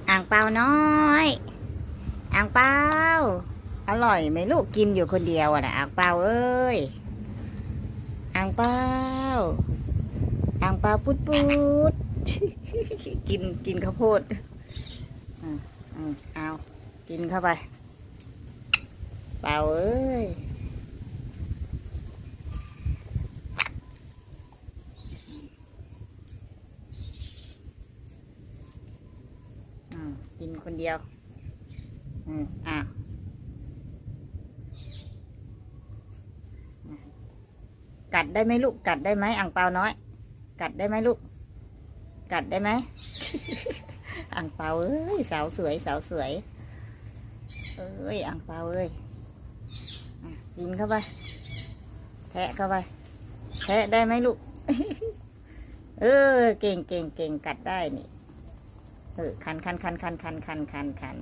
ອ່າງເປົານ້ອຍ ອ່າງເປົາ ອະລ່ອຍໄໝລູກ? ກິນຢູ່ຄົນດຽວຫັ້ນນະ ອ່າງເປົາເອີຍ ອ່າງເປົາ ອ່າງເປົາປຸດໆ ກິນ ກິນເຂົ້າໂພດ ອືມ ອືມ ເອົາ ກິນເຂົ້າໄປ ເປົາເອີຍ. ອືມ ກິນຄົນດຽວ ອືມ ອ້າວ ກັດໄດ້ໄໝລູກ? ກັດໄດ້ໄໝ ອ່າງເປົານ້ອຍ? ກັດໄດ້ໄໝລູກ? ກັດໄດ້ໄໝ? ອ່າງເປົາເອີຍ ສາວສວຍ ສາວສວຍ ເອີຍ ອ່າງເປົາເອີຍ ອາ ກິນເຂົ້າໄປ ແທະເຂົ້າໄປ ແທະໄດ້ໄໝລູກ? ເອີ ເກັ່ງ ເກັ່ງ ເກັ່ງ ກັດໄດ້ນີ້ ເອີ ຄັນ ຄັນ ຄັນ ຄັນ ຄັນ ຄັນ ຄັນ